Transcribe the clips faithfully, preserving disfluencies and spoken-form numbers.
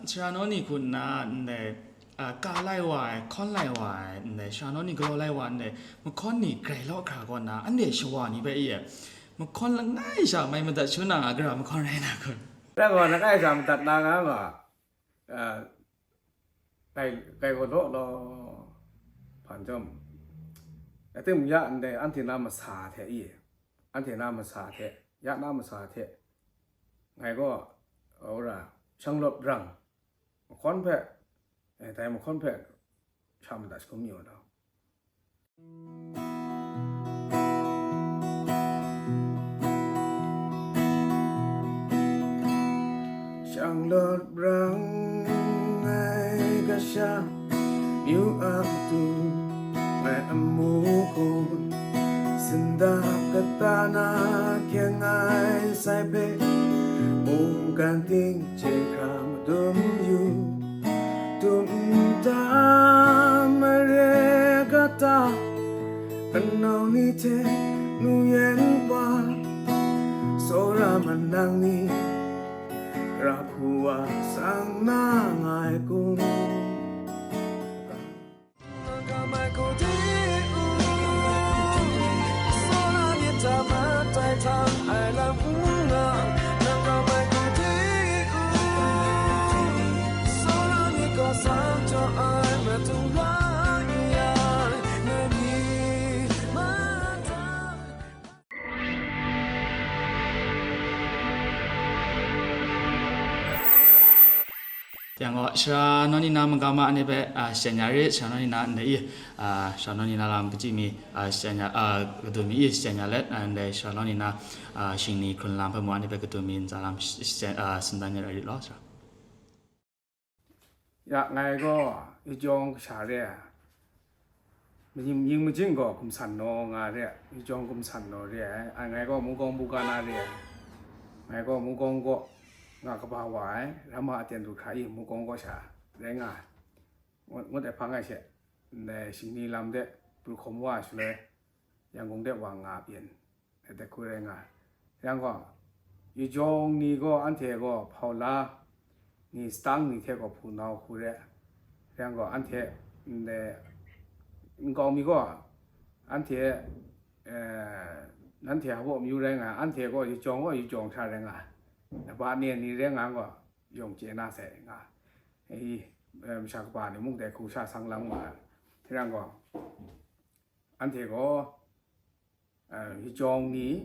Sara naw ni hku nna ndai, a, ka lai wa ai, hkawn lai wa ai, ndai sara naw ni galaw lai wa ndai mahkawn ni grai law hkra kaw nna, anhte shawa ni hpe e ai mahkawn langai sha mai madat shangun na nga, gara mahkawn rai na kun. Dai gaw langai sha madat na nga nga, a, kai, kai gaw law law hpan chyawm, ating ya ndai anhte na masa hte e, anhte na masa hte, ya na masa hte, ngai gaw, wora, shanglawt brang, mahkawn hpe, eh, dai mahkawn hpe sha madat shangun mayu na. Shanglawt brang ai kasha, myu a matu ai amu hkun, sinda kata na hkyeng ai sai hpe, mungkan ting chye hkra madum yu. Tum nta mare kata, kanau ni hte nu yen wa, tsawra manang ni, ra hku wa sang na ngai kun. Yang gaw, sara naw ni na mungga ma ni hpe, a, shajeng ya rit, sara naw ni na ndai i, a, sara naw ni na lam kachyi mi, a, shajeng ya, a, kadun mi i shajeng ya let, a, ndai sara naw ni na, a, shingni hkrun lam hpe mung ni hpe kadun mi ntsa lam sh-, sh-, a, sindan ya rit law, sara. Ya, ngai gaw, Ijawng kasha re ai, Mying, mying majing gaw gumsan naw nga re ai, Ijawng gumsan naw re ai, a, ngai gaw Mukawng buga na re ai, ngai gaw Mukawng kaw nga kaba wa ai, Rama aten du hkra i Mukawng kaw sha rai nga ai, ngut, ngut ai hpang ai she, ndai shingni lam de pru hkawm wa ai shaloi, Yangon de wa nga byin, dai hku rai nga ai. Yang gaw, Ijawng ni gaw anhte gaw hpaula ni, stang ni hte gaw hpunau hku re ai. Yang gaw, anhte, ndai, nkau mi gaw, anhte, eh, nanhte hpaw mayu rai nga ai, anhte gaw Ijawng gaw Ijawng sha rai nga ai. Laba ni ni rai nga ai gaw, yawng chye na sai nga ai. I, eh, masha kaba ni mung dai hku sha sang lang ma ai. Yang gaw, anhte gaw, eh, Ijawng ni,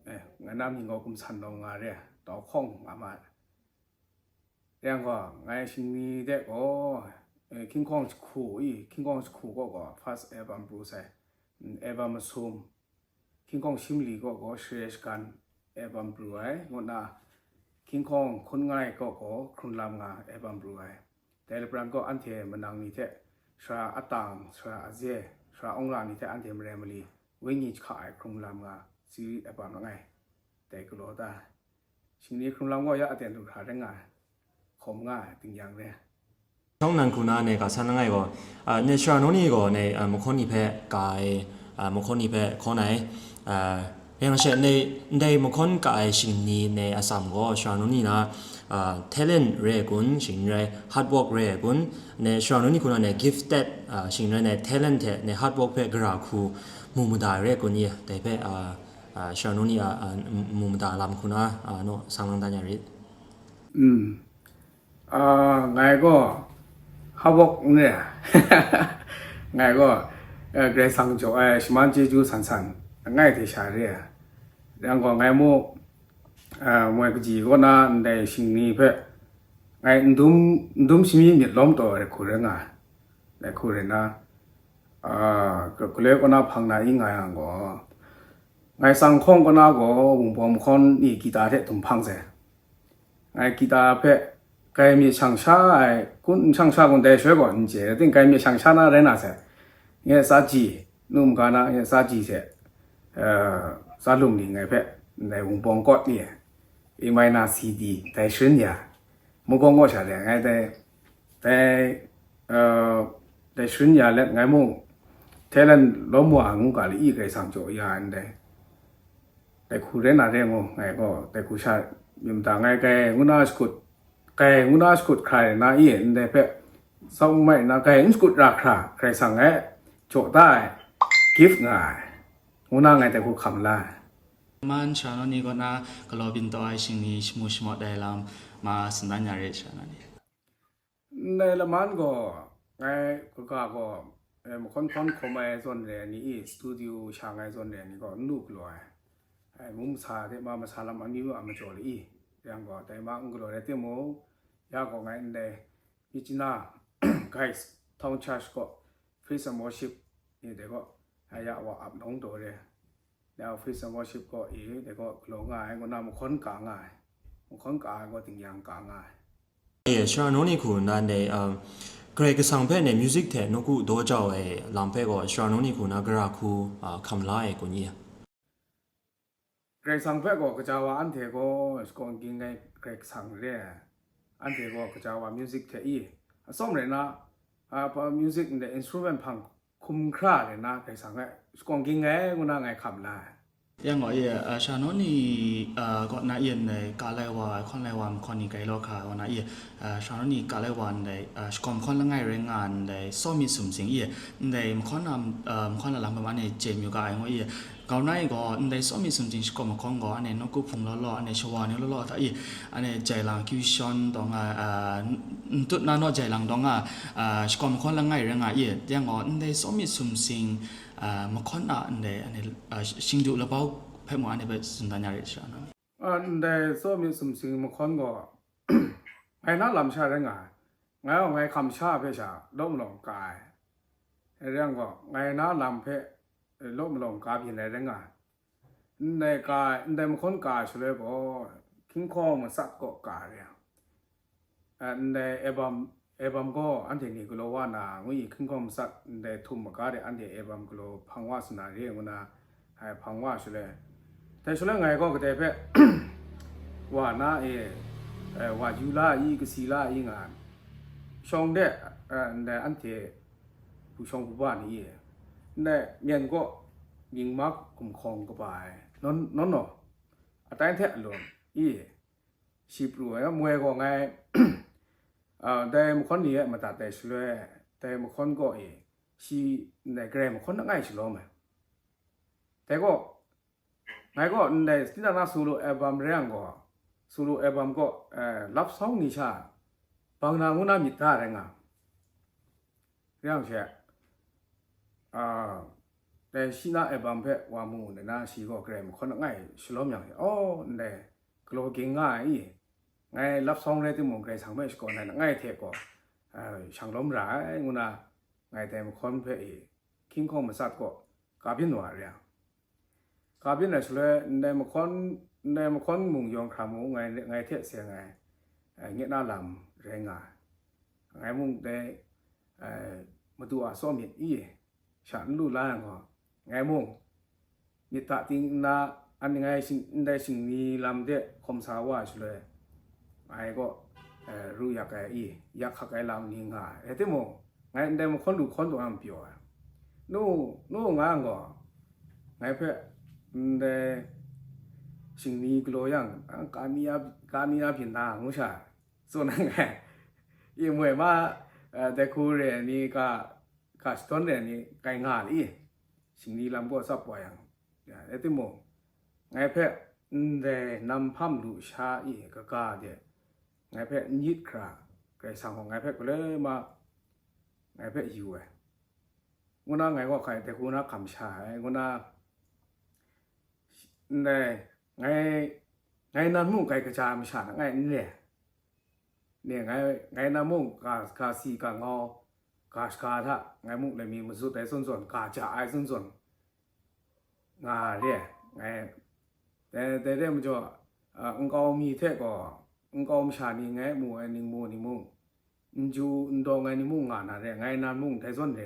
eh, ngai na mying gaw gumsan naw nga re ai, tau hkawng nga ma ai. Yang gaw, ngai shingni de gaw, eh, King Kong jahku i, King Kong jahku kaw gaw first album pru sai, mm, album masum, King Kong shimli kaw gaw share shagan album pru ai, ngut na King Kong hkun ngai kaw gaw hkrun lam nga album pru ai. Dai lapran gaw anhte manang ni hte sara atang, sara aze, sara awng la ni hte anhte marai mali wenyi jahka ai hkrung lam nga, siri ai bam langai, dai galaw da ai. Shingni hkrung lam gaw ya aten du hkra rai nga ai, hkawm nga ai, tingnyang re ai. Shawng nan hku na ne ga san langai gaw, a, ne sara naw ni gaw ne, a, mahkawn ni hpe ga ai, a, mahkawn ni hpe hkawn ai, a, yang she ne, ndai mahkawn ga ai shingni ne atsam gaw, sara naw ni na, a, talent re ai kun, shingrai hard work re ai kun, ne sara naw ni hku na ne gifted, a, shingrai ne talent hte ne hard work hpe gara hku mu mada re ai kun ye, dai hpe, a, a, sara naw ni a, a, mu mada lam hku na, a, naw sang lang dan ya rit. Mm. A, ngai gaw hard work n re ai. Ngai gaw, eh, Karai Kasang jaw ai shaman chyeju san san langai hte sha re ai. Yang gaw ngai mu, eh, moi kaji kaw na ndai shingni hpe ngai n dum, n dum shami myit lawm taw ai hku rai nga ai. Dai hku rai nna, a, ga-, galoi kaw na hpang na i nga yang gaw, ngai sang hkawng kaw na gaw Wunpawng mahkawn ni kita hte dum hpang sai. Ngai kita hpe grai myit shang sha ai, kun n shang sha kun dai shaloi gaw n chye, ating grai myit shang sha na rai na sai. Nye tsa ji, nu maga na nye tsa ji hte, eh, tsa lum ni ngai hpe, ndai Wunpawng kawt ni, A minor C D, dai sharin ya, Mukawng kaw sha de ngai dai, dai, eh, dai sharin ya let ngai mung, talent lawm wa ai ngu ga li i Karai Kasang jaw ya ai ndai. Dai hku rai na re ngu, ngai gaw dai hku sha myit mada ngai kai ngu na shakut, Kai ngu na shakut hkra ai na i, ndai hpe tsawm mai na, kai n shakut ra hkra, Karai Kasang e jaw da ai, gift nga ai, ngu na ngai dai hku hkam la ai. Man sha naw ni kaw na galaw byin taw ai shingni shamu shamawt ai lam ma tsun dan ya re sha naw ni. Ndai laman gaw, ngai kaga gaw, eh, mahkawn hkawn hkawm ai zawn re ai ni i, studio sha ngai zawn re ai ni gaw, n lu galaw ai. Ai, mung masa hte ma masa lam amyu a majaw le i, yang gaw, dai ma n galaw rai timung, ya gaw ngai ndai, Myitkyina, guys, Town Church gaw, Praise and Worship ni dai gaw, ai ya wa ap nawng taw re. Dai office and worship gaw i, dai gaw galaw nga ai, ngu na mahkawn ka nga ai, mahkawn ka ai gaw dingyang ka nga ai. 也是啊，侬尼苦难的，嗯，Karai Kasang hpe ne music hte nawku daw jau ai lam hpe gaw, sara noni hku na gara hku, a, hkam la ai kun ye. Karai Kasang hpe gaw kaja wa anhte gaw shakawn ging ai Karai Kasang re ai, anhte gaw kaja wa music hte i, atsawm rai na, a, pa music ndai instrument hpang hkum hkra rai na Karai Kasang hpe shakawn ging ai ngu na ngai hkam la ai. Yang gaw, iya, sha naw ni, kaw na iya ndai, ka lai wa, hkawn lai wa, mahkawn ni kai law hka, kaw na iya, sha naw ni ka lai wa ndai, shakawn mahkawn langai rai nga ndai, sawmyit sumsing iya, ndai mahkawn na, mahkawn na lam hpe ma ne chye mayu ga ai ngu iya, kaw na i gaw, ndai sawmyit sumsing shakawn mahkawn gaw, ane nawku hpung law law, ane shawa ni law law hta i, ane jai lang, kyushon dawng nga, ntut na naw jai lang dawng nga, shakawn mahkawn langai rai nga iya, yang gaw, ndai sawmyit sumsing, mahkawn a ndai, ane, shingdu labau hpe mung anhte hpe tsun dan ya re sha na. Ndai tsaw myit sumsing mahkawn gaw, ngai na lam sha rai nga ai, ngai gaw ngai hkam sha hpe sha law malawng ka ai, rai yang gaw, ngai na lam hpe law malawng ka byin ai rai nga ai. Ndai ka ai, ndai mahkawn ka ai shaloi gaw, hkying hkawng matsat kaw ka ai rai yang, ndai ebam ebam gaw anhte ni galaw wa na, ngu i hkying hkawng matsat ndai htum maga de anhte ebam galaw hpang wa sa na re ngu na, ai hpang wa shaloi, dai shaloi ngai gaw kadai hpe wa na e, wa yu la i, kasi la i nga ai, shawng de, ndai anhte hpu shawng hpu ba ni e, ndai myen gaw mying ma gumhkawng kaba ai nawn nawn, atai hte alum i, shi pru ai, moi gaw ngai, dai mahkawn ni e madat ai shaloi, dai mahkawn gaw e, shi ndai Karai mahkawn langai shalawm ai. Dai gaw, ngai gaw ndai tinang na solo album rai yang gaw, solo album gaw, love song ni sha bang na ngu na myit ga rai nga, rai yang she, dai shi na album hpe wa mu nna, shi gaw Karai mahkawn langai shalawm yang she, aw, ndai galaw ging nga ai i, ngai love song rai timung, Karai Kasang hpe shakawn ai langai hte gaw, shang lawm ra ai, ngu na, ngai dai mahkawn hpe i, hkying hkawng matsat gaw ka byin wa ai re yang, ka byin ai shaloi, ndai mahkawn, ndai mahkawn mung yawng hkra mung ngai, ngai hte seng ai, nye na lam rai nga ai. Ngai mung dai, madu a tsaw myit i, sha n lu la yang gaw, ngai mung myit hta ting nna, an ngai shing, ndai shingni lam de hkawm sa wa ai shaloi, ngai gaw, ru yak ai i, yak hkak ai lam ni nga ai. Rai timung, ngai ndai mahkawn lu hkawn taw na mapyaw ai. Nu, nu nga yang gaw, ngai hpe ndai shingni galaw yang, ka ni a, ka ni a byin na ngu sha, tsun ai, i moi ma, dai hku re ai ni ga, ga shadawn re ai ni kai nga li, shingni lam gaw tsap wa yang, rai timung, ngai hpe ndai nam hpam lu sha i kaga de, ngai hpe n yit hkra, Karai Kasang gaw ngai hpe galoi ma, ngai hpe yu ai, ngu na ngai gaw hkai dai hku na hkam sha ai, ngu na, ndai, ngai, ngai nan mung kai kaja ai masha langai n re ai. Ne, ngai, ngai nan mung ga, ga si, ga ngau, ga shaga hta, ngai mung laimi mazut ai zawn zawn, ga ja ai zawn zawn nga re ai. Ngai, dai, dai re ai majaw, nkau mi hte gaw, nkau masha ni ngai mu ai ningmu ni mung, n ju n dawng ai ni mung nga na re, ngai nan mung dai zawn re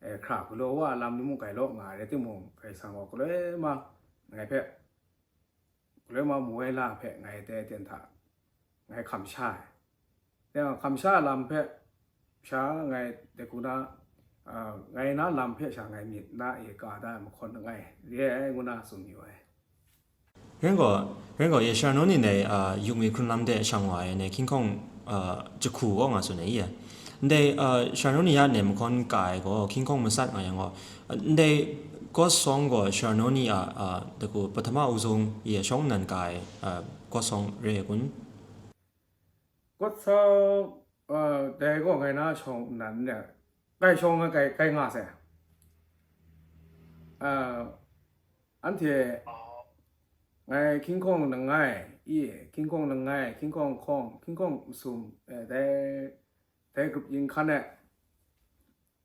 ai, hkra galaw wa ai lam ni mung grai law nga ai rai timung, Karai Kasang gaw galoi ma, ngai hpe, galoi ma mu ai la hpe ngai dai aten hta ngai hkam sha ai. Dai hkam sha ai lam hpe sha ngai dai hku na, ngai na lam hpe sha ngai myit na e ka da ai mahkawn langai re ai ngu na tsun yu ai. 然后，然后也是侬呢，啊，用于昆兰的生活呢，情况 uh, jahku gaw nga tsun ai i. Ndai, uh, Sharononi ya ne mahkawn ka ai gaw, King Kong masat nga yang gaw, uh, ndai Ghost Song gaw Sharononi a, uh, daku patama uzung i shawng nnan ka ai, uh, Ghost Song re ai kun? Ghost Song, uh, dai gaw ngai na shawng nnan ne, kai shawng kai, kai nga sai. Uh, anhte ngai King Kong langai i, King Kong langai, King Kong hkawng, King Kong masum, eh, dai, dai grup yin hkan e,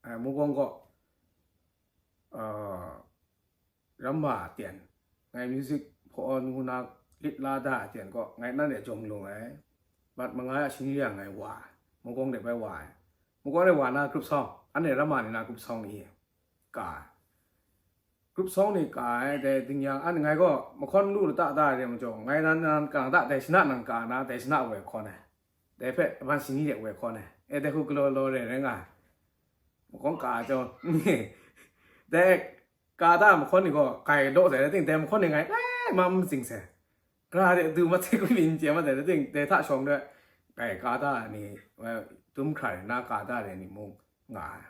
eh, Mukong gaw, eh, ramma ten, ngai music hpaw ngu na lit la da ten gaw, ngai nan e jawng lung ai, bat mangai a shingri yang ngai wa, Mukong de bai wa ai, Mukong de wa na grup sawng, anhte ramma ni na grup sawng ni ka ai. Group song ni ka ai, dai ding yang an ngai gaw mahkawn lu lata da ai re majaw, ngai nan nan kang da, dai shana nan ka na, dai shana woi hkawn ai. Dai hpe ban shani de woi hkawn ai. E, dai hku galaw law re rai nga ai. Mahkawn ka ai chyawm, dai ka da mahkawn ni gaw, kai daw sai, dai ting, dai mahkawn ni ngai, ai, ma n matsing sai. Gara de du ma hte kwi byin n chye ma dai, dai ting, dai hta shawng de, kai ka da ni, eh, dum hkra rai na ka da re ni mung nga ai.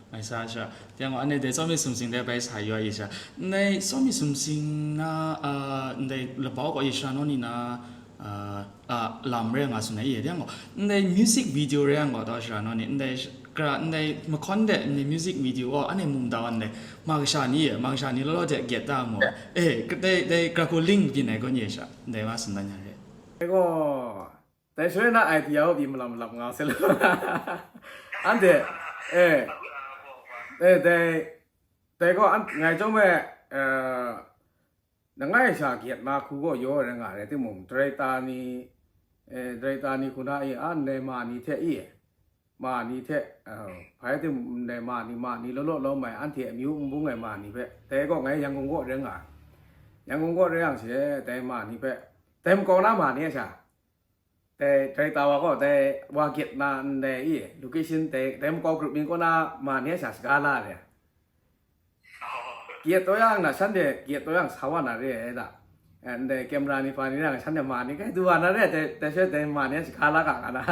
Mai sa sha. Tiang gaw, anhte dai Tsawmi Sumsing de bai sa yu ai sha. Ndai Tsawmi Sumsing na, ah, ndai labau gaw i sha naw ni na, ah, ah, lam re nga tsun ai i. Tiang gaw, ndai music video re yang gaw, tau sha naw ni, ndai sh-, kra, ndai mahkawn de, ndai music video gaw, anhte mung da wan ndai, ma kasha ni, ma kasha ni law law de get da mu. Eh, dai, dai, kra ko ling byin ai gaw ni sha. Ndai ma tsun dan ya re. Dai gaw, dai shaloi na idea hpe pyi malam malam nga se law. Anhte, eh, eh, dai, dai gaw an, ngai chyawm e, eh, langai sha gyet na hku gaw yaw rai nga rai timung, director ni, eh, director ni hku na i, an ndai ma ni hte i, ma ni hte, eh, hpai tim ndai ma ni, ma ni law law lawm ai, anhte amyu n bung ai ma ni hpe, dai gaw ngai Yangon kaw rai nga ai. Yangon kaw rai yang she, dai ma ni hpe, dai makau na ma ni a sha, dai, dai tawa gaw, dai wa gyet na ndai i, location dai, dai makau group mying kaw na ma ni a sha saga la re. Gyet taw yang na, shanhte gyet taw yang sa wa na re ai da. Eh, ndai camera ni hpa ni yang shanhte ma ni kai du wa na re, dai, dai she dai ma ni a saga la ga nga na.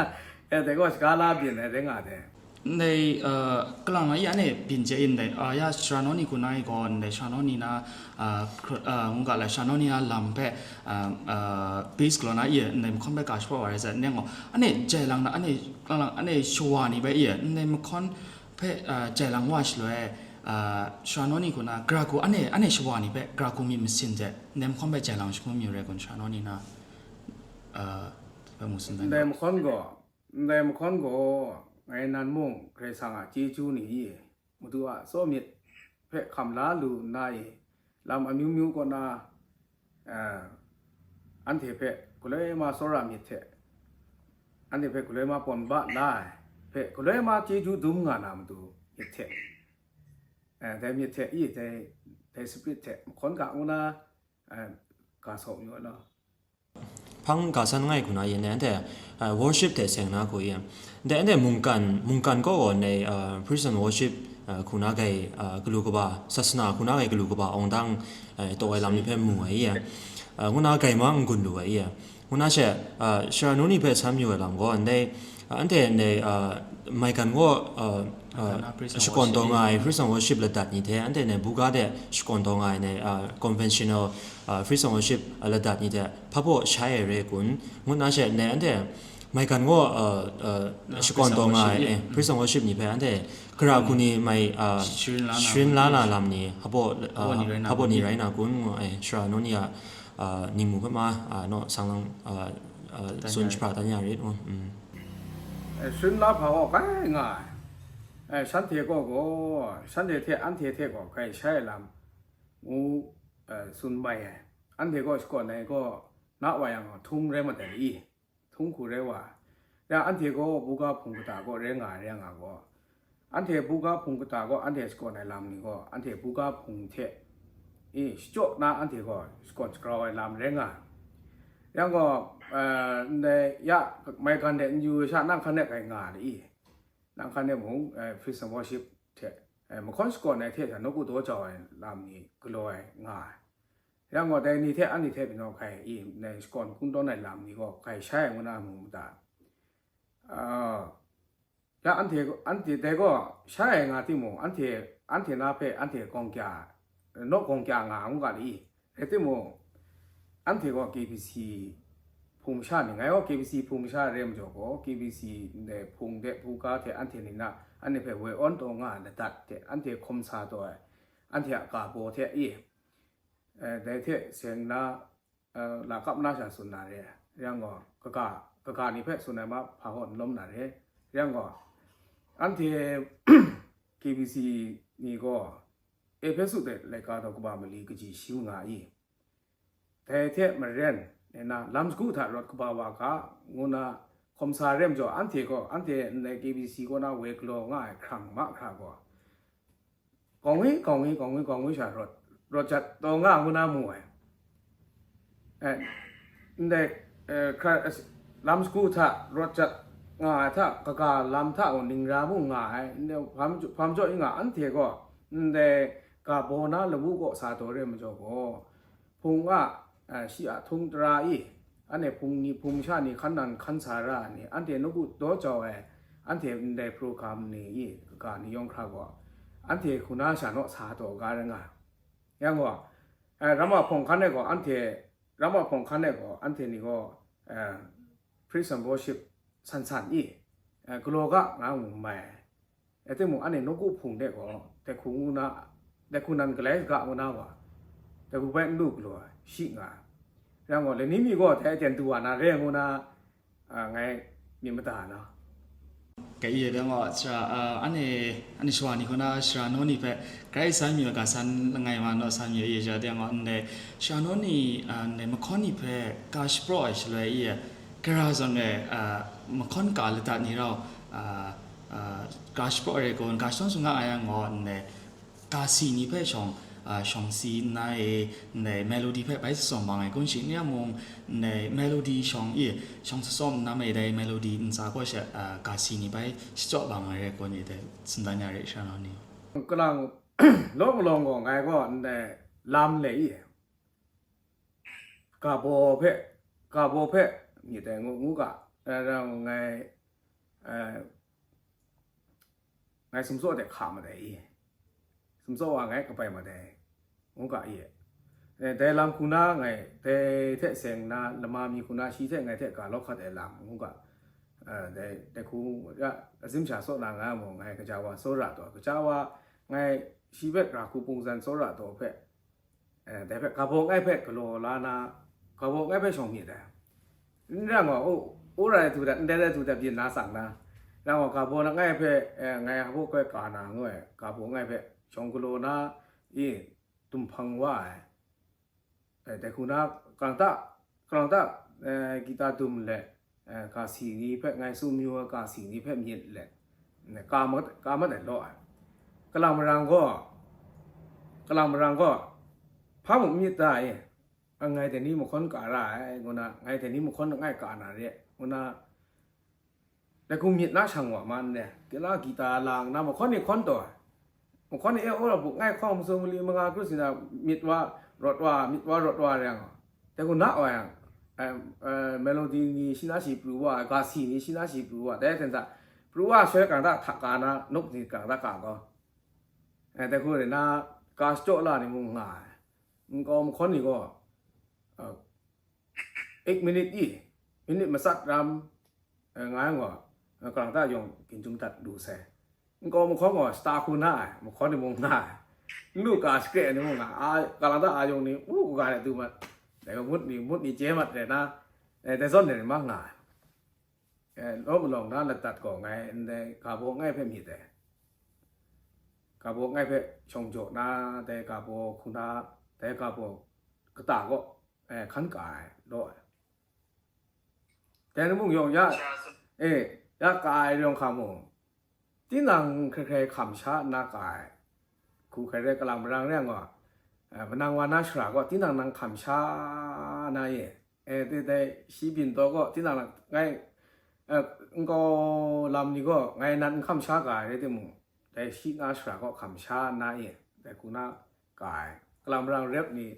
Eh, dai gaw saga la byin ai rai nga dai. Ndai, uh, kalang na i anhte byin chye in dai, uh, ya sha naw ni hku na i gaw, ndai sha naw ni na, uh, kr-, uh, ngu ga lai, sha naw ni na lam hpe, uh, uh, base galaw na i, ndai mahkawn hpe ka shapraw wa rai sai, nang gaw, anhte jai lang na, anhte kalang lang, anhte shawa ni hpe i, ndai mahkawn hpe, uh, jai lang wa shaloi, uh, sha naw ni hku na, gara hku, anhte, anhte shawa ni hpe, gara hku myit masin hte, ndai mahkawn hpe jai lang shangun mayu rai kun, sha naw ni na, uh, hpe mu tsun dan. Ndai mahkawn gaw, Ndai mahkawn gaw, ngai nan mung Karai Kasang a chyeju ni i, Madu a tsawmyit hpe hkam la lu nna i, lam amyu myu kaw na, eh, anhte hpe galoi ma tsawra myit hte, anhte hpe galoi ma pawn ba la ai hpe, galoi ma chyeju dum nga na matu myit hte, eh, dai myit hte i, dai, dai spirit hte mahkawn ga ngu na, eh, ga saw mayu ai law. Hpang ga san nga ai hku na yin, anhte, ah, worship hte seng na hku yin. Ndai anhte mungkan, mungkan kaw gaw ndai, ah, praise and worship, ah, hku na gai, ah, galu kaba, sasana hku na gai galu kaba awng dang, ah, taw ai lam ni hpe mu ai i. Ah, ngu na gai ma n-gun lu ai i. Ngu na she, ah, Sharononi hpe san mayu ai lam gaw, ndai, ah, anhte ndai, ah, maigan gaw, ah, ah, shakawn taw nga ai praise and worship ladat ni hte, anhte ndai buga de shakawn taw nga ai ndai, ah, conventional, ah, praise and worship, ah, ladat ni hte, hpa baw shai ai re kun, ngut na she, ndai anhte maigan gaw, ah, ah, shakawn taw nga ai, eh, praise and worship ni hpe anhte gara hku ni mai, ah, sharin la na lam ni, hpa baw, ah, hpa baw ni rai na kun ngu ai, Sharononi a, ah, ningmu hpe ma, ah, naw sang lang, ah, ah, tsun shapra dan ya rit, mm. Eh, sharin la hpa gaw kai nga ai. Eh, shanhte gaw gaw, shanhte hte anhte hte gaw kai shai ai lam ngu, eh, tsun mai ai. Anhte gaw shakawn ai gaw, na wa yang htung rai madat i? Htung hku rai wa ai. Ya, anhte gaw buga hpung kata gaw rai nga ai rai nga gaw, anhte buga hpung kata gaw anhte shakawn ai lam ni gaw, anhte buga hpung hte, e, shachyaw na anhte gaw shakawn shagrau ai lam rai nga ai. Yang gaw, eh, ndai ya, maigan de n yu ai sha, nang hkan de kai nga ai i? Nang hkan de mung, eh, praise and worship hte, eh, mahkawn shakawn ai hte sha nawku daw jau ai lam ni galaw ai nga ai. Yang gaw dai ni hte anhte hte pyi naw hkai i, ndai shakawn kungdawn ai lam ni gaw hkai shai ai ngu na mu mu ta? Ah, ya anhte, anhte dai gaw shai ai nga timung, anhte, anhte na hpe anhte gawng kya, naw gawng kya nga ngu ga li? Rai timung, anhte gaw K B C hpung masha ni, ngai gaw K B C hpung masha re majaw gaw, K B C ndai hpung de hpung ga hte anhte ni na, anhte hpe woi awn taw nga ai ladat hte, anhte hkawm sa taw ai, anhte a ga baw hte i, eh, dai hte seng na, eh, lakap na sha tsun na re, yang gaw, kaga, kaga ni hpe tsun ai ma hpa gaw n lawm na re, yang gaw, anhte K B C ni gaw, Ehpesu de laika daw kaba mali kaji shi manga i, dai hte maren, nna lam sagu hta rawt kaba wa ga, ngu na hkawm sa re majaw, anhte gaw, anhte ndai K B C kaw na woi galaw nga ai hkrang mahkra gaw, gawng wi, gawng wi, gawng wi, gawng wi sha rawt, rawt jat taw nga ngu na mu ai. Eh, ndai, eh, hkra-, eh, lam sagu hta rawt jat nga ai hta, kaga lam hta gaw ningra mung nga ai, ndai hpa majaw, hpa majaw i nga, anhte gaw ndai ga baw na lawu kaw sa taw re majaw gaw, hpung a, eh, shi a htung tara i, anhte hpung ni, hpung masha ni hkan nan hkan sa ra ai ni, anhte nawku daw jau ai, anhte ndai program ni i, kaga ni yawng hkra gaw, anhte hku na sha naw sa taw ga rai nga ai. Yang gaw, eh, ramma hpawng hkan e gaw anhte, ramma hpawng hkan e gaw anhte ni gaw, eh, praise and worship san san i, eh, galaw ga nga mu mai ai. Rai timung, anhte nawku hpung de gaw, dai hku ngu na, dai hku nan galai saga ngu na wa, dai hku bai n lu galaw ai, shi nga ai. Yang gaw, lani mi gaw dai aten du wa na re ngu na, a, ngai myit mada na. Kei e dang gaw, sara, a, anhte, anhte shawa ni hku na, sara naw ni hpe, Karai san mi ga san langai ma naw san mi e ja dang gaw, ndai, sara naw ni, a, ndai mahkawn ni hpe, ga shapraw ai shaloi i, gara zawn e, a, mahkawn ka ladat ni rau, a, a, ga shapraw ai rai kun, ga shadawn sung nga ai yang gaw, ndai, ga si ni hpe shawng, a, shawng si nna e, ndai melody hpe bai tsawm bang ai kun shi, n ya mung, ndai melody shawng i, shawng tsawm nna me dai melody ntsa kaw she, a, ga si ni bai shachyaw bang ai rai kun i dai, tsun dan ya re, sha na ni. Kalang, law malawng gaw ngai gaw ndai lam le i, ga baw hpe, ga baw hpe myit dai ngu, ngu ga, eh, rau ngai, eh, ngai sumtsaw de hka madai i, sumtsaw wa ngai kabai madai, ngu ga i, eh, dai lam hku na ngai, dai hte seng na lama mi hku na shi hte ngai hte ga law hkat ai lam, ngu ga, eh, dai, dai hku ya, azim sha saw na nga mu, ngai kaja wa tsawra taw, kaja wa ngai shi hpe ra hku pungzan tsawra taw hpe, eh, dai hpe ga baw ngai hpe galaw la na, ga baw ngai hpe shawng myit ai. N rai gaw, u, u rai du dat, ndai rai du dat byin na tsang na, rai gaw, ga baw na ngai hpe, eh, ngai hpa koi ka na ngu ai, ga baw ngai hpe shawng galaw na, i, dum hpang wa ai. Eh, dai hku na, kalang ta, kalang ta, eh, gita dum let, eh, ga si ni hpe, ngai tsun mayu ai ga si ni hpe myit let, eh, ka mat, ka mat ai law ai. Kalang marang gaw, kalang marang gaw, hpa mung myit da e, ngai dai ni mahkawn ka ra ai, ngu na, ngai dai ni mahkawn langai ka na re, ngu na, dai hku myit na shang wa man ne, kila gita lang na mahkawn ni hkawn taw ai. Mahkawn ni e, ora bu ngai hkawng masum mali manga kru si na myit wa, rawt wa, myit wa, rawt wa re yang, dai hku na wa yang, em, eh, melody ni shi na shi pru wa, ga si ni shi na shi pru wa, dai hten sa, pru wa soi kang da hta ka na, nuk ni kang da ka gaw. Eh, dai hku re na, ga shachyaw la ni mung nga ai. Nkau mahkawn ni gaw, eh, ek minit i, minit matsat ram, eh, nga yang gaw, eh, kalang ta yawng ginjum dat lu sai. Nkau mahkawn gaw shata hku na ai, mahkawn ni mung nga ai. N lu ka shakre ai ni mung nga ai, kalang ta a yawng ni, u, u ga ai du mat. Dai gaw ngut ni, ngut ni chye mat rai na, eh, dai zawn ni ma nga ai. Eh, law malawng na ladat gaw ngai ndai ga baw ngai hpe myit ai. Ga baw ngai hpe shawng jaw na, dai ga baw hku na, dai ga baw kata gaw, eh, hkan ka ai law ai. Dai ni mung yawng ya, eh, ya ka ai rawng hka mung, tinang hkrai hkrai hkam sha nna ka ai. Hku hkrai rai kalang marang rai yang gaw, eh, manang wa na shara gaw tinang nang hkam sha na ye, eh, dai, dai shi byin taw gaw tinang nang ngai, eh, nkau lam ni gaw ngai nan n hkam sha ga ai rai timung, dai shi na shara gaw hkam sha na ye, dai hku na ka ai. Kalang marang rap ni,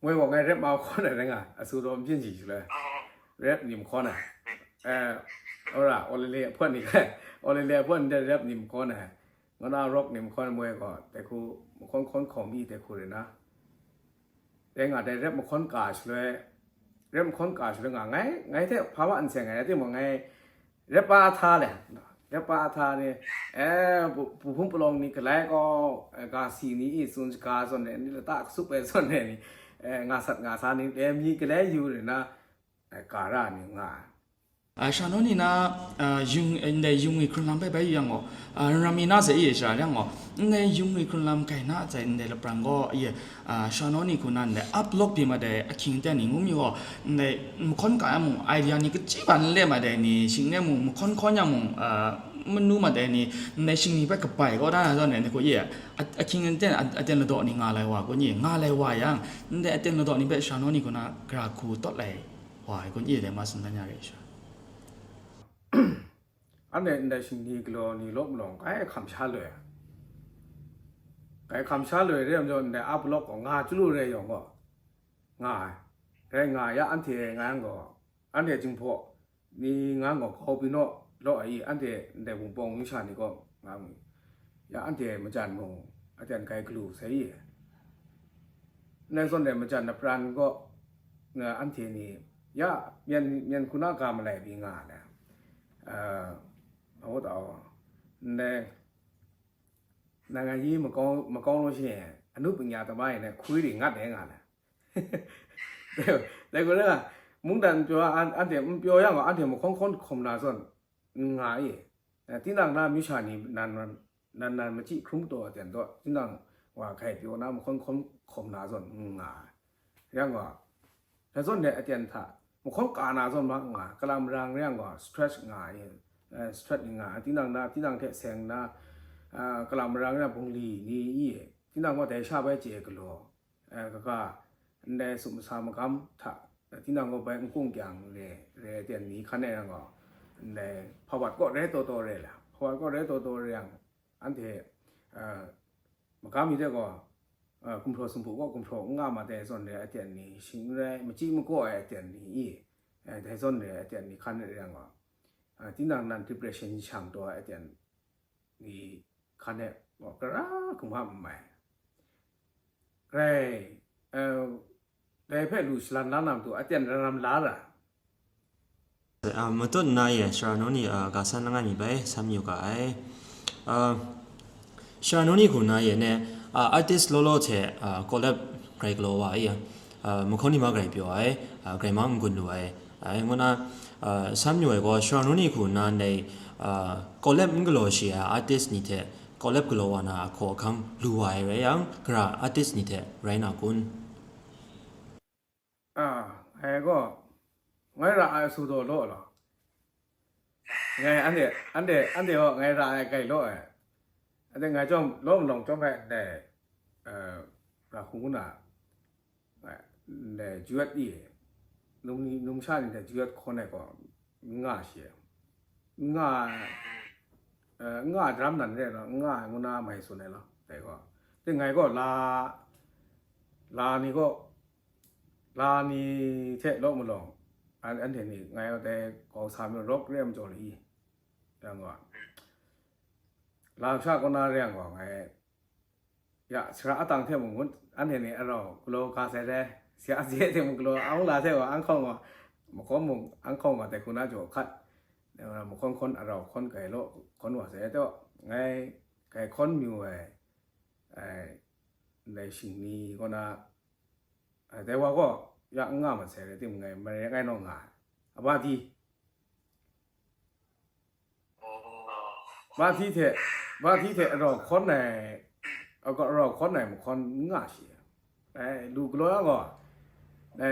မွဲဝေါ်ငဲ rap မဟောနဲ့ငါအဆိုတော့ ပြင်းစီလဲ rap နေမခေါ်နဲ့အဲအဲ့ဒါ online အဖွဲ့နေလဲ online အဖွဲ့နေတဲ့ rap နေမခေါ်နဲ့ငါနာ rock နေမခေါ်နဲ့မွဲကောတဲခုမခွန်ခွန်ခေါ်မိတဲခုရယ်နာတဲငါတဲ rap မခွန်ကားလဲ rap မခွန်ကားလဲငါငဲငဲတဲ့ဖာဝအန်ဆင်ငဲတဲ့မငဲ ရပၢ်အထါလဲရပၢ်အထါန့ၣ်အဲပူဖုံးပလောင်နီကလဲကောဂါစီနီအီစွန်စကာစွန်နဲ့နီလတၢ်ကဆုပဲစွန်နဲ့နီအဲငါဆတ်ငါဆါနီလဲမီကလဲယူရနာကာရနီငါ အာရှရာနောနီနာအာယုံအဲယုံငွေခွန်လမ်းပဲပဲယူရန်ကိုအာရမီနာစေအေးရှရာရန်ကိုနဲယုံငွေခွန်လမ်းကဲနာအစဲနဲလပရန်ကိုအေးအာရှရာနောနီခုနာနဲအပ်လော့ပြေမတဲ့အခင်းတဲ့နီငုံမျိုးကိုနဲမခွန်ကၢအမှု idea နီကကြည့်ပါလဲမတဲ့နီရှင်နဲမှုမခွန်ခွန်ရမှုအာမနူးမတဲ့နီနဲရှင်နီပဲကပိုင်ကိုဒါနာဆိုနဲကိုအေးအခင်းတဲ့အတင်လတော့နီငါလဲဝါကိုညီငါလဲဝါရန်နဲအတင်လတော့နီပဲရှရာနောနီခုနာကြရာခုတော့လဲ ဝါကိုညစ်တယ်မဆန်တန်းရတယ်ရှာ အဲ့နဲ့ international ကလော်နေလို့မလို့ဂိုင်းအခမ်းချလွယ်ဂိုင်းအခမ်းချလွယ်တဲ့ကြောင့်နဲ့အဘလော့ကငါကျလို့ရဲရောင်ကငါရဲငါရအန်ထေငါငေါ်အန်ထေချင်းဖို့နေငါငေါ်ခေါ်ပြီးတော့လော့အီးအန်ထေတဲ့ဘုံပုံယူချနေကောငါမူရအန်ထေမကြံမို့အတန်ဂိုင်းကလူဆယ်ရည် နဲ့စွန်တယ်မကြံနပရန်ကောအန်ထေနီယမျက်မျက်ခုနကမလိုက်ပြီးငါလဲအဲအဟုတ်တော့နဲနိုင်ငံရေးမကောင်းမကောင်းလို့ရှိရင်အမှုပညာသမားတွေနဲ့ခွေးတွေငတ်တယ်ငါလဲတဲ့ကိုလည်းမုန်းတန်ပြောအန်အန်ထေပြောရအောင်အန်ထေမခေါင်းခေါင်းခုံလာစွန်ငါအေးတင်းတန်နာမျိုးချာနေနန်နန်နန်မကြည့်ခုံးတော်အတန်တော့တင်းတန်ဟွာခိုင်ပြောနာမခေါင်းခေါင်းခုံလာစွန်ငါရန်က ဒါဆိုနဲ့အတန်ထမခေါင်းကာနာဆိုမှငါကလမ်ရန်ရန်က stress ငါ stress ငါတင်းတန်နာတင်းတန်ထဲဆင်နာကလမ်ရန်ရန်ဘုံလီနီတင်းတန်ကတဲရှာပဲကျေကလောကကနဲစုမစာမကမ်ထတင်းတန်ကပဲအုံကုံကြံလေရဲတန်နီခနဲ့ရန်ကနဲဖဝတ်ကရဲတော်တော်ရဲလာဖဝတ်ကရဲတော်တော်ရဲရန်အန်တဲ့မကမ်မီတဲ့က kumhpraw sumpu kaw kumhpraw n nga ma dai zawn dai aten ni, shing n rai, machyi makaw ai aten ni i, dai zawn dai aten ni hkan rai yang gaw, tinang nan depression shang taw ai aten ni hkan e gaw, kara kumham n mai. Rai, dai hpe lu shalan la na matu aten ram ram la ra. မတွတ်နာရဲ့ရှရာနိုနီဂါဆန်းလငါမီပဲဆမ်းယူကအိုင်ရှရာနိုနီခုနာရဲ့နဲ့ artist လောလောဆယ် collab ဂရိတ်ကလောဝါရဲ့မခေါနီမဂရိတ်ပြောအိုင်ဂရိတ်မငွန်းလိုအိုင်အဲငွန်းနာဆမ်းယူရဲ့ကောရှရာနိုနီခုနာနဲ့ collab မကလောရှိ artist နီထဲ collab ကလောဝါနာအခေါ်အခမ်းလူဝါရဲ့ရယံဂရာ artist နီထဲရိုင်းနာကွန်း အာငယ်ကောငယ်ရအဆူတော်လို့လောငယ်အန်တဲ့ အန်တဲ့ အန်တဲ့ဟောငယ်ရအကြိုက်လို့အဲအဲ့ငါကြောင့်လုံးလုံးကြောင့်ပဲတဲ့အဲရခုနာတဲ့ USD နုံနုံချနေတဲ့ US ခေါ်နေကောငါရှေငါအဲငါ drum နန်တဲ့နော်ငါငနာမိုင်ဆိုနေလောတဲ့ကောတဲ့ငယ်ကောလာလာနေကော လာနီထဲလောမလောင်အန်အန်ထေနီငါယောတဲကောင်းစားမျိုး rock ရဲမကျော်လီတန်ကွာလာဖြာကနာရဲကွာငါယဆရာအတန်ထဲမငုံအန်ထေနီအရောကလောကားဆဲတဲ့ဆရာအစီထဲမကလောအောင်လာထဲကအန်ခေါင်ကမကောမုံအန်ခေါင်ကတဲခုနာကျော်ခတ်မခွန်ခွန်အရောခွန်ကဲလို့ခွန်ဝါဆဲတော့ငါကဲခွန်မျိုးဝဲအဲနေရှင်နီကနာ အဲတဲဝါကောယငါမဆဲလေတိမငယ်မရဲငယ်တော့ငါအဘဒီဘာသီးထဲဘာသီးထဲအတော့ခွန်နိုင်အကအတော့ခွန်နိုင်မခွန်ငါရှိအဲလူကလောကောအဲ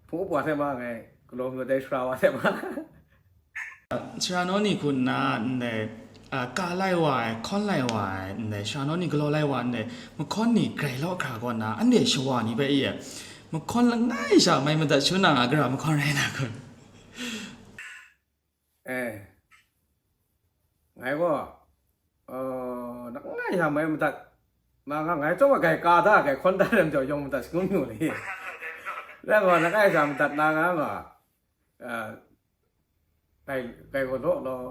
ဖိပွားထဲမှာငယ်ကလောမျိုးတဲရှရာဝါထဲမှာ ဆရာနောနီခုနာနဲ့အာကာလိုက်ဝါခွန်လိုက်ဝါနဲ့ဆရာနောနီကလောလိုက်ဝါနဲ့မခွန်နီကြိုင်လောက်ခါကောနာအန်ဒီရှဝါနီပဲအေးမခွန်လငိုင်းရှာမိုင်းမတတ်ရှုနာငါကြမခွန်ရဲနာခွန်အဲငါကောအဲလငိုင်းရှာမိုင်းမတတ်မငါငါကြောက်ကြိုင်ကာတာကြိုင်ခွန်တာတယ်ကြောက်ရုံမတတ်စကုံးမျိုးလေ Rai gaw, langai sha madat na nga nga, a, kai, kai gaw law law,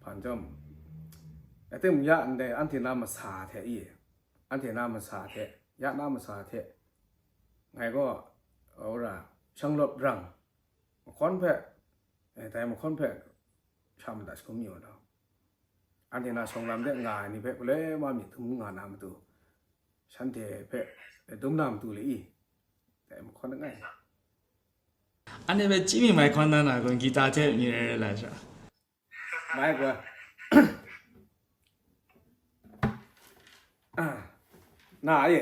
hpan chyawm, ating ya ndai anhte na masa hte i, anhte na masa hte, ya na masa hte, ngai gaw, wora, shanglawt rang, mahkawn hpe, eh, dai mahkawn hpe sha madat shangun mi wa law. Anhte na shawng lam de nga ai ni hpe galoi wa myit dum nga na matu, shanhte hpe dum na matu le i, dai mahkawn langai. Anhte hpe chyi mi mai hkawn na na kun, gita hte mi rai rai la sha. Mai gaw. Ah, na ye.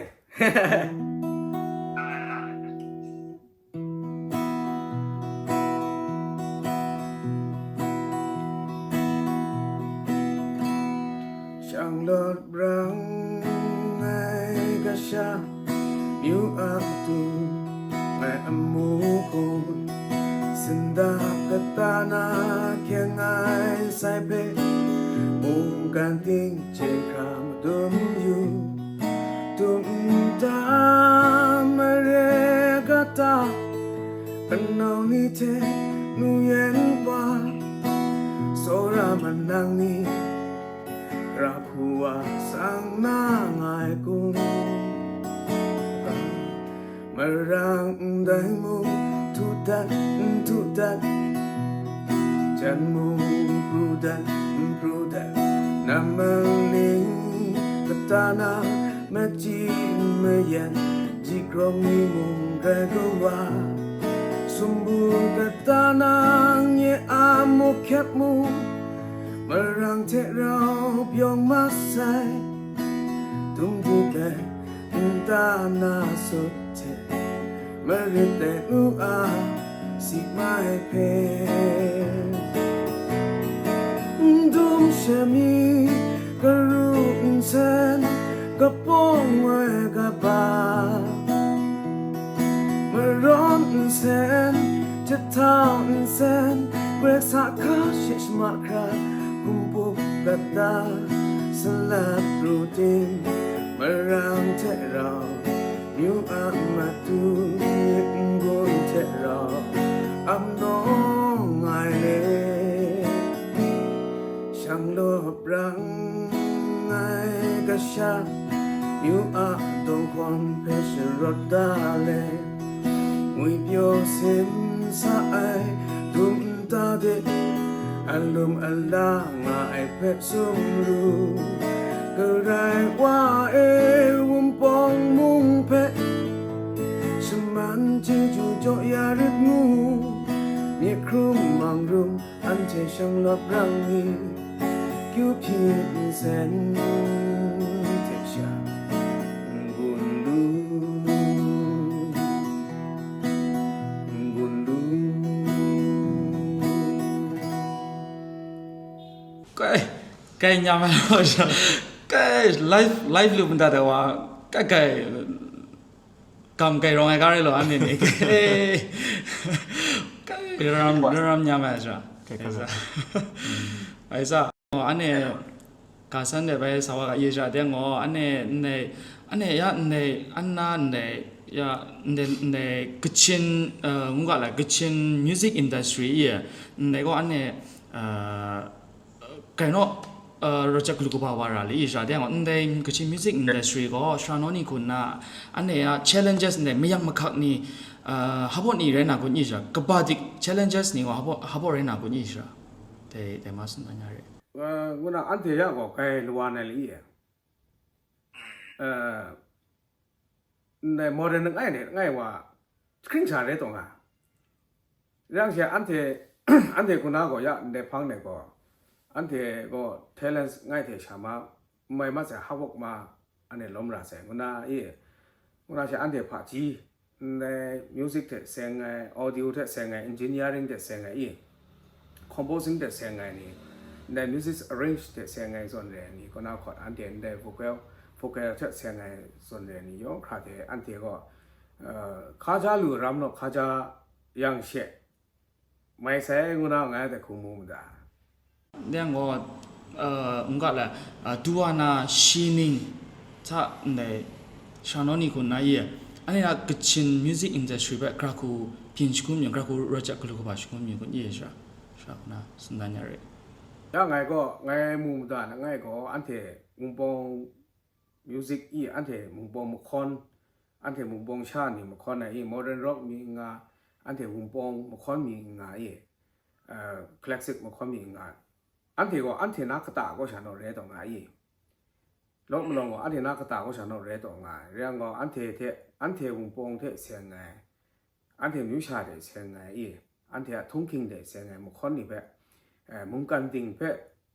Shanglawt brang ai kasha, myu a matu ai amu hku, sinda kata na hkyeng ai sai hpe, mungkan ting chye hkra madum yu. Tum nta mare kata, kanau ni hte nu yen wa, tsawra manang ni, ra hku wa sang na ngai kun? Marang ndai mung htu dat, n htu dat, jan mung pru dat, n pru dat, namang ning kata na, machyi mayan, jikrawng ni mung rai kawa, sumbu kata na, nye a muk hkyep mung, marang hte rau byawng masai, dum di bai, nta na sut hte, marit dai nu a, si mai hpe. Ndum shami, karu nsen, kapawng woi kaba, marawn nsen, jahta nsen, grai sa hka she shama hkra, hkumpuk kata, salat ru tim, marang hte rau, myu a matu, myit n-gun hte rau, ap nawng ai le, shang law brang ai kasha, myu a dawng hkawn hpe sharawt da le, ngwi pyaw sim sa ai dum nta de, alum ala nga ai hpe sumru, Karai wa e, Wunpawng mung hpe shaman chyeju jaw ya rit ngu, myit hkrum mang rum, anhte shanglawt brang mi, kyu hpyi nsen hte sha, n-gun lu, n-gun lu. Kai, kai nyam ai wa sha, kai live, live lu mada da wa, kai, kai, kam kai rawng ai ga rai law, anhte ni, kai, kai ram, ram nyam ai sha. Kai, kai. Ai sa, anhte, ka san de bai sa wa ga ye sha de ngo, anhte, anhte, anhte ya, anhte, anna, anhte ya, anhte, anhte Kachin, eh, ngu ga la, Kachin music industry ye, anhte gaw anhte, eh, kai naw, eh, rojek lu kaba wa ra li, sha de ngo, anhte Kachin music industry gaw, sara naw ni hku nna, anhte ya challenges anhte mayang mahkak ni, eh, hpa ni rai na kun i sha, kaba dik challenges ni gaw hpa, hpa rai na kun i sha. Dai, dai ma tsun dan ya re. Eh, ngu na anhte ya gaw kai lawa na li e. Eh, ndai modern langai ni, langai wa, hkring sha re taw nga. Yang she anhte, anhte hku na gaw ya, ndai hpang de gaw, anhte gaw talents ngai hte sha ma, n mai mat sai, hawk ma, anhte lawm ra sai, ngu na e, ngu na she anhte hpaji, ndai music hte seng ai, audio hte seng ai, engineering hte seng ai i, composing hte seng ai ni, ndai music arrange hte seng ai zawn re ai ni, kaw na hkawt anhte ndai vocal, vocal hte seng ai zawn re ai ni yawng hkra hte anhte gaw, eh, hkaja lu ram naw hkaja yang she, mai sai ngu na ngai dai hkung mu mada. Deng gaw, uh, n ga la, uh, duwa na shi ning hta ndai sha naw ni hku nna ye, Anhte a Kachin music industry hpe gara hku byin shangun yu, gara hku rawt jahp galu kaba shangun yu kun, e, sha, sha na, tsun dan ya re. Ya ngai gaw, ngai mu mada na ngai gaw, anhte Wunpawng music i, anhte Wunpawng mahkawn, anhte Wunpawng sha ni mahkawn ai i, modern rock mi n nga, anhte Wunpawng mahkawn mi n nga i, eh, classic mahkawn mi n nga, anhte gaw anhte na kata kaw sha naw rai taw nga i, law malawng gaw anhte na kata kaw sha naw rai taw nga ai. Rai yang gaw, anhte hte, anhte Wunpawng hte seng ai, anhte myu sha hte seng ai i, anhte a htunghking hte seng ai mahkawn ni hpe, eh, mungkan ting hpe,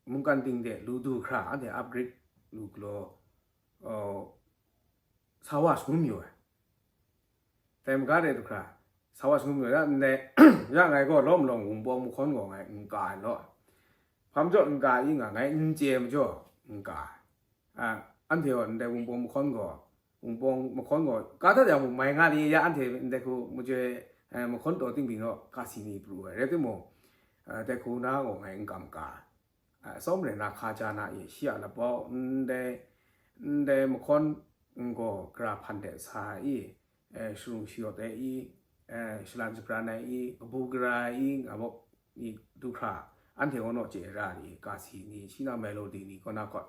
mungkan ting de lu du hkra, anhte upgrade lu galaw, uh, sa wa shangun yu ai. Dai maga de du hkra, sa wa shangun yu ai. Ya ndai, ya ngai gaw law malawng Wunpawng mahkawn gaw ngai n ka ai law. Hpa majaw n ka i nga, ngai n chye majaw n ka ai. A, anhte gaw ndai Wunpawng mahkawn gaw, Wunpawng mahkawn gaw, ka dat yang mung mai nga ni, ya anhte ndai hku majoi, eh, mahkawn taw ting byin gaw, ka si ni pru ai. Rai timung, eh, dai hku na gaw ngai n kam ka ai. A, tsawm rai na hka ja na i, shi a lapau, ndai, ndai mahkawn n gaw gara hpan de sa i, eh, sharung shayawt ai i, eh, shalan shabran ai i, kabu gara ai i, nga bawk i du hkra, anhte gaw naw chye ra ni, ka si ni, shi na melody ni kaw na kaw,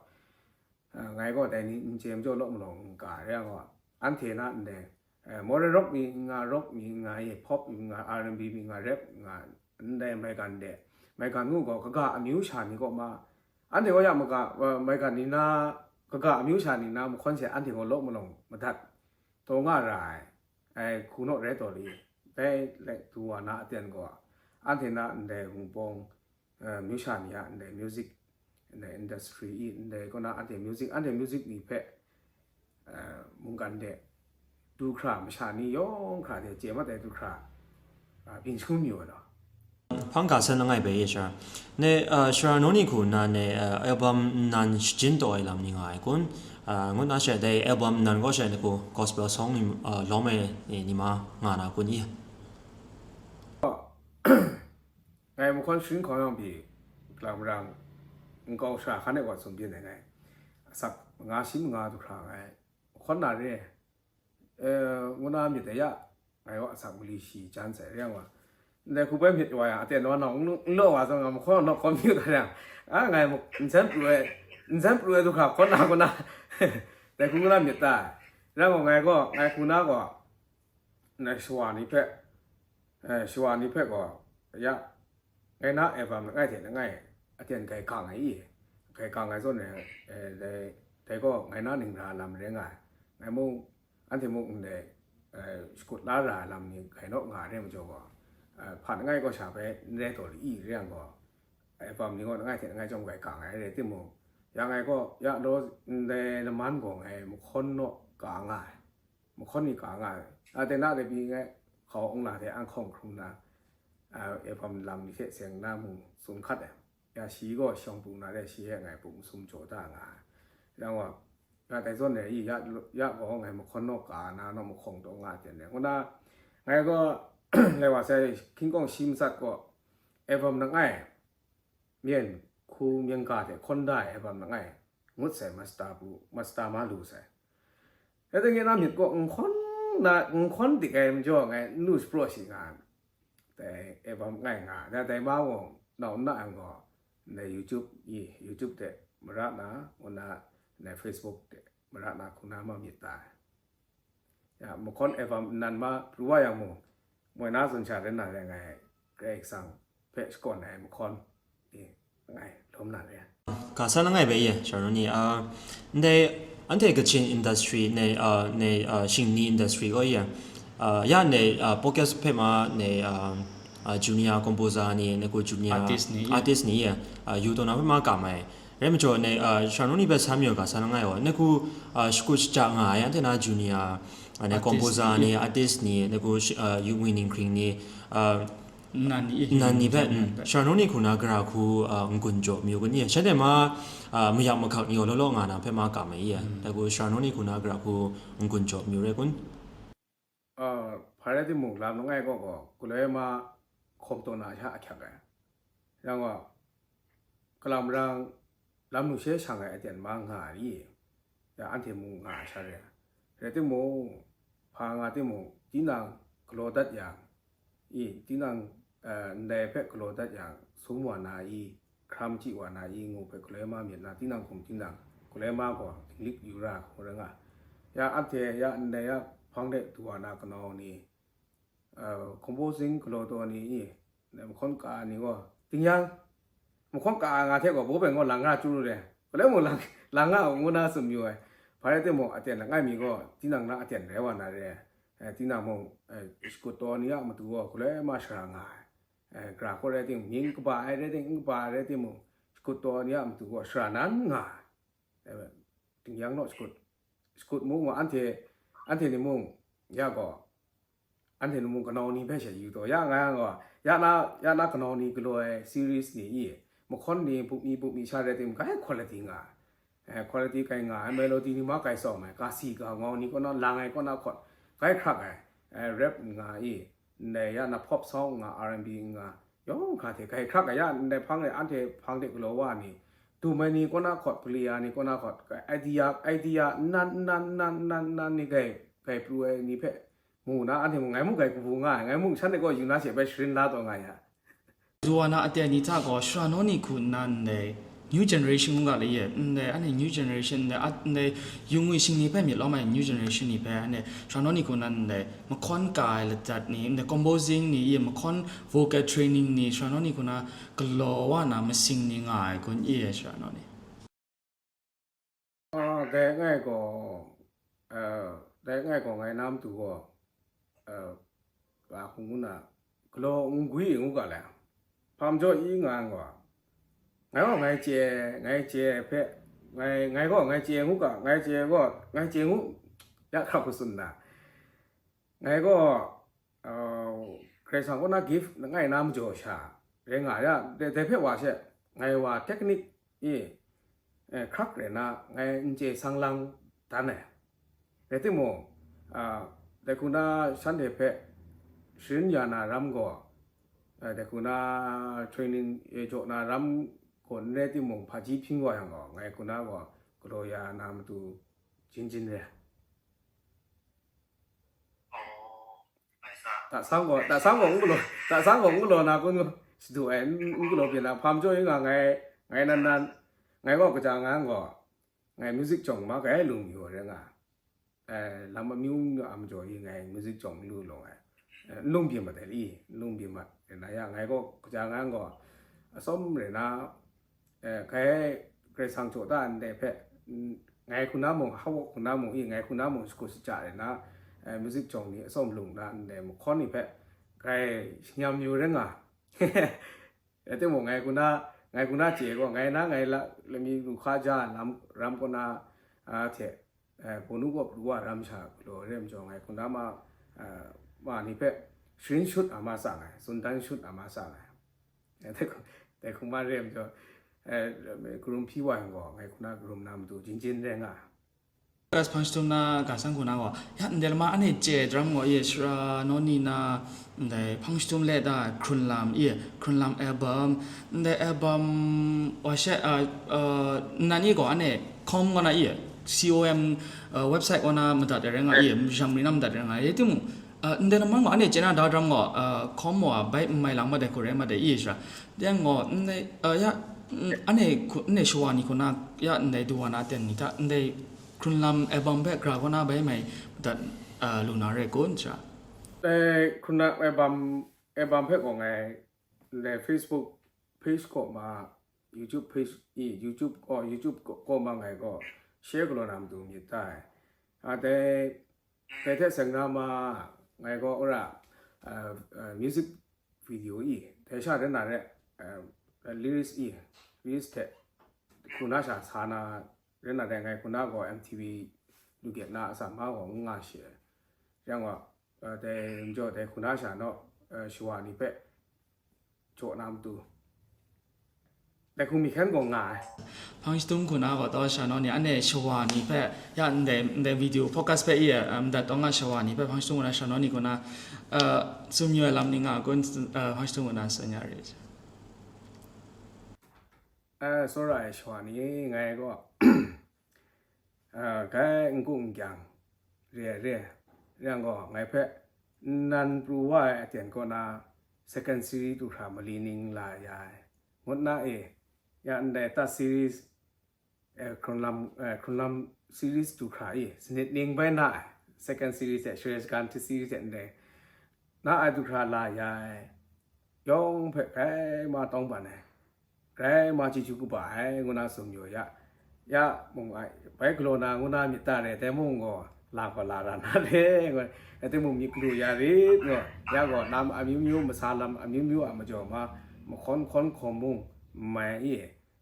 eh, ngai gaw dai ni n chye majaw law malawng n ka rai yang gaw, anhte na ndai, eh, modern rock mi n nga, rock mi n nga, i pop mi n nga, R and B mi n nga, rap mi n nga, ndai maigan de, maigan ngu gaw kaga amyu sha ni kaw ma, anhte gaw ya maga, eh, maigan ni na, kaga amyu sha ni na mahkawn she anhte gaw law malawng madat taw nga ra ai, ai hku naw rai taw li, dai lai du wa na aten gaw, anhte na ndai Wunpawng, eh, myu sha ni a ndai music, ndai industry i, ndai kaw na anhte music, anhte music ni hpe, eh, mungkan de du hkra, masha ni yawng hkra de chye mat ai du hkra, ah, byin shangun yu ai law. Hpang ga san langai bai e sha. Ne, uh, Sharanoni hku na ne, uh, album nnan shajin taw ai lam ni nga ai kun? Uh, ngut na she dai album nnan gaw she ne ku gospel song ni, uh, lawm ai ni, ni ma nga na kun i? Ngai mahkawn sharin hkawng yawng pyi, kalang marang nkau shara hkan e wa tsun byin ai ngai. Asak manga shi manga du hkra ngai mahkawn na re. Eh, ngu na myit dai ya, ngai wa asak mali shi jan sai rai yang wa. Ndai hku bai myit wa yang, aten wa nawng n law wa zawn, nga mahkawn naw hkawm yu da yang, a, ngai muk nsen pru ai, nsen pru ai du hkra hkawn na, ngu na, dai hku ngu na myit ta. Rai yang wa, ngai gaw, ngai hku na gaw, ndai shawa ni hpe, eh, shawa ni hpe gaw, ya, ngai na album langai hte langai aten grai gang ai i, grai gang ai zawn e, eh, dai, dai gaw ngai na ningra lam rai nga ai. Ngai mung, anhte mung ndai, eh, shakut la ra ai lam ni grai naw nga ai re majaw gaw, eh, hpa langai gaw sha bai n rai taw li i, rai yang gaw, album ni gaw langai hte langai chyawm grai gang ai rai timung, ya ngai gaw, ya law, ndai laman gaw ngai mahkawn naw ka nga ai. Mahkawn ni ka nga ai. A, dai na dai pyi ngai hkau n la de an hkawng hkrum na, a, album lam ni hte seng na mung tsun hkat ai. Ya shi gaw shawng pung na de shi e ngai pung sum jaw da nga ai. Yang wa, ya dai zawn e i, ya, ya gaw ngai mahkawn naw ka na naw mahkawng taw nga ai ten de. Ngu na, ngai gaw, lai wa sai, hkying kawng shi matsat gaw, album langai, myen hku myen ga hte hkawn da ai album langai, ngut sai, master pru, master ma lu sai. Dai teng e na myit gaw n hkawn na, n hkawn dik ai majaw ngai n lu shapraw shi nga ai. Dai album langai nga, dai, dai ma gaw nau n na ai gaw, ndai YouTube i, YouTube de mara na, ngu na, ndai Facebook de mara na hku na ma myit ta ai. Ya, mahkawn album nnan ma pru wa yang mung, moi na zawn sha rai na rai ngai, Karai Kasang hpe shakawn ai mahkawn ni ngai lawm na re. Ga san langai bai ye, Sharon ni, ah, ndai, anhte Kachin industry, ne, ah, ne, ah, shingni industry gaw ye, ah, ya ne, ah, podcast hpe ma ne, ah, ah, junior composer ni, ne ku junior Artist ni ye. Artist ni ye, ah, yu taw na hpe ma kam ai. Rai majaw, ne, ah, Sharon ni hpe san mayu ga san langai gaw, ne ku, ah, shakut shaja nga ai, anhte na junior, ah, ne, artist composer ni, ni, artist ni, ne ku sh-, ah, yu ngwi ninghkring ni, ah, nnan ni, nnan ni hpe, mm, Sharon ni hku na gara hku, ah, n-gun jaw mayu ga ni, shanhte ma, ah, mayak mahkak ni gaw law law nga na hpe ma kam ai, mm, dai ku Sharon ni hku na gara hku n-gun jaw mayu rai kun? Ah, hpa rai timung, lam langai gaw gaw, galoi ma hkawm taw na sha ahkyak ai. Yang gaw, kalang marang lam lu she shang ai aten ma nga ai i? Ya, anhte mung nga ai sha re ai. Rai timung, hpa nga timung, tinang galaw dat yang, i, tinang, eh, ndai hpe galaw dat yang, sum wa na i, hkram chyi wa na i, ngu hpe galoi ma myit na, tinang hkum tinang, galoi ma gaw, dinglik yu ra hku rai nga. Ya anhte, ya ndai ya hpang de du wa na kanau ni, eh, composing galaw taw ni i, mahkawn ka ni gaw, tingyan, mahkawn ka nga hte gaw, baw bai gaw lang nga chyu lu re, galoi mung lang, lang nga ngu na tsun mayu ai. Hpa rai timung, aten langai mi gaw, tinang na aten rai wa na re, eh, tinang mung, eh, shakut taw ni a matu gaw, galoi ma shara nga ai. Eh, gra hkawt rai timung, mying kaba ai rai timung, n kaba ai rai timung, shakut taw ni a matu gaw, shara nan nga ai. Eh, tingyan naw shakut, shakut mung gaw, anhte, anhte ni mung, ya gaw, anhte ni mung kanau ni hpe she yu taw, ya nga yang gaw, ya na, ya na kanau ni galaw ai series ni i, mahkawn ni, buk ni, buk ni sha rai timung, grai quality nga ai. Eh, quality grai nga ai, melody ni ma grai tsawm ai, kasi ga ngau ni kaw na, lang ai kaw na hkawt, grai hkrak ai, eh, rap nga i, ndai ya na pop song nga, R and B nga, yawng hkra hte grai hkrak ai, ya ndai hpang de, anhte hpang de galaw wa ni, dum ai ni kaw na hkawt, pali ya ni kaw na hkawt, idea, idea, nan, nan, nan, nan, nan ni grai, grai pru ai ni hpe, mu na, anhte mung ngai mung grai kabu nga ai, ngai mung shanhte gaw yu na she bai sharin la taw nga ya. ဒူဝါနာအတဲနီထါကော ရှရာနောနီခုနန်လေ new generation ကလေရဲ့ န်လေ အန်လေ new generation လေ အန်လေ ယူငွေရှင်နေဖက်မြေလောမရဲ့ new generation နေဖက် အန်လေ ရှရာနောနီခုနန်လေ မခွန်ကာလတတ်နေ န်လေ composing နေရဲ့ မခွန် vocal training နေ ရှရာနောနီခုနကလောဝါနာ မစင်နေငါကွန်အေး ရှရာနောနီ Dai ngai gaw, eh, dai ngai gaw ngai na matu gaw, eh, ga hkung ngu na, galaw n gwi ngu ga le, hpa majaw i nga ai gaw, ngai gaw ngai chye, ngai chye hpe, ngai, ngai gaw ngai chye ngu ga, ngai chye gaw, ngai chye ngu, ya hkra hku tsun na, ngai gaw, uh, Karai Kasang kaw na gift langai na majaw sha rai nga ya, dai, dai hpe wa she, ngai wa technique e, eh, hkrak rai na, ngai n chye sang lang dan ai. Rai timung, ah, dai hku na shanhte hpe sharin ya na ram gaw, eh, dai hku na training e jaw na ram gaw n rai timung, hpaji hpyi wa yang gaw, ngai hku na gaw galaw ya na matu jin jin re ai. Tasang gaw, tasang gaw n galaw, tasang gaw n galaw na kun gaw, shadu ai, n, n galaw byin na, hpa majaw i nga ngai, ngai nan nan, ngai gaw kaja nga gaw, ngai music jawng ma kai lung yu rai nga, eh, lam amyu myu a majaw i ngai music jawng n lu law ai, eh, n lung byin mat ai i, n lung byin mat rai na ya, ngai gaw kaja nga gaw, atsawm rai na, eh, kai Karai Kasang jaw da ndai hpe, mm, ngai hku na mung, hawk hku na mung i, ngai hku na mung shakut shaja rai na, eh, music jawng ni atsawm lung na ndai mahkawn ni hpe, grai shingyan yu rai nga. Rai timung, ngai hku na, ngai hku na chye gaw, ngai na ngai la, lami lu hka ja lam, ram kaw na, ah, hte, eh, hpunu gaw pru wa ram sha galaw re ai majaw, ngai hku na ma, eh, ma ni hpe sharin shut a ma tsang ai, tsun dan shut a ma tsang ai. Eh, dai hku, dai hku ma re ai majaw, eh, karum hpyi wa yang gaw, ngai hku na karum na matu jin jin rai nga ai. Ras hpang shatum na ga sang hku na gaw, ya, ndai lama ane chye daram gaw, ye, shara naw ni na, ndai hpang shatum le da, hkrun lam, ye, hkrun lam album, ndai album, wa she, a, a, nnan ye gaw, ane, com gaw na, ye, C O M, a, website gaw na madat ai rai nga, ye, jam ri na madat ai rai nga, ye, timung, a, ndai lamang gaw, ane chye na da daram gaw, a, com wa bai n mai lang mat ai hku rai mat ai, ye, shara. Dai gaw, ndai, a, ya, n-, ane hku, ane shawa ni hku na, ya, ndai du wa na ten ni hta, ndai hkrun lam album hpe gra kaw na bai mai madat, a, lu na rai kun, sha. Dai hkrun lam album, album hpe gaw ngai, ndai Facebook page kaw ma, YouTube page, i, YouTube, oh, YouTube kaw, kaw ma ngai gaw, share galaw na matu myit tai. A, dai, dai hte seng na ma, ngai gaw, ora, a, a, music video i, dai sha rai na re, a, lyrics i, lyrics hte, hku na sha sa na, rai na re, ngai hku na gaw M T V lu get na a sa ma gaw n nga she ai. Yang gaw, eh, dai n jaw dai hku na sha naw, eh, shawa ni hpe jaw na matu, dai hku mi hkan gaw nga ai. Hpang shatum hku na gaw taw sha naw ni, ane shawa ni hpe, ya ndai, ndai video focus hpe i, eh, madat taw nga shawa ni hpe hpang shatum hku na sha naw ni hku na, eh, tsun yu ai lam ni nga kun, eh, hpang shatum hku na tsun ya re. Eh, tsawra ai shawa ni, ngai gaw, ah, kai n kung n kyang re ai re ai. Yang gaw, ngai hpe nnan pru wa ai aten kaw na second series du hkra mali ning la ya ai, ngut na e, ya ndai third series, eh, Hkrunlam, eh, Hkrunlam series du hkra e, sanit ning bai na ai, second series e, Suresh Ganti series e ndai na ai du hkra la ya ai, yawng hpe grai ma tawng ban ai, grai ma chyeju kaba ai, ngu na tsun mayu ya. Ya mung ai, bai galaw na ngu na myit ta re, dai mung gaw, la gaw la ra na re, ngu ai, dai mung myit galu ya rit, ngu, ya gaw lam amyu myu, masa lam amyu myu a majaw ma, mahkawn hkawn hkawm mung n mai i,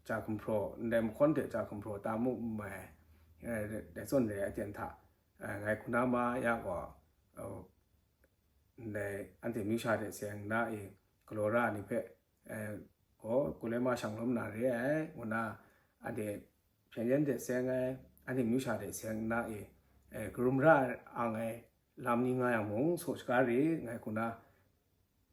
ja gumhpraw, ndai mahkawn hte ja gumhpraw ta mung n mai, eh, dai zawn re ai aten hta, eh, ngai hku na ma ya gaw, eh, ndai anhte myu sha hte seng na e, galaw ra ai ni hpe, eh, gaw, galoi ma shang lawm na re ai, ngu na, anhte hpyen yen hte seng ai, anhte myu sha hte seng na e, eh, karum ra ang ai lam ni nga yang mung, saw shaga re, ngai hku na,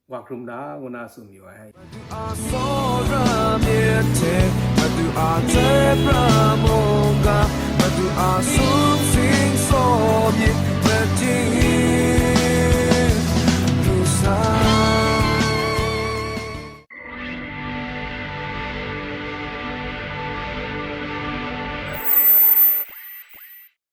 wa hkrum na, ngu na tsun mayu ai. Madu a tsawra myit hte, Madu a tsawra mungga, Madu a su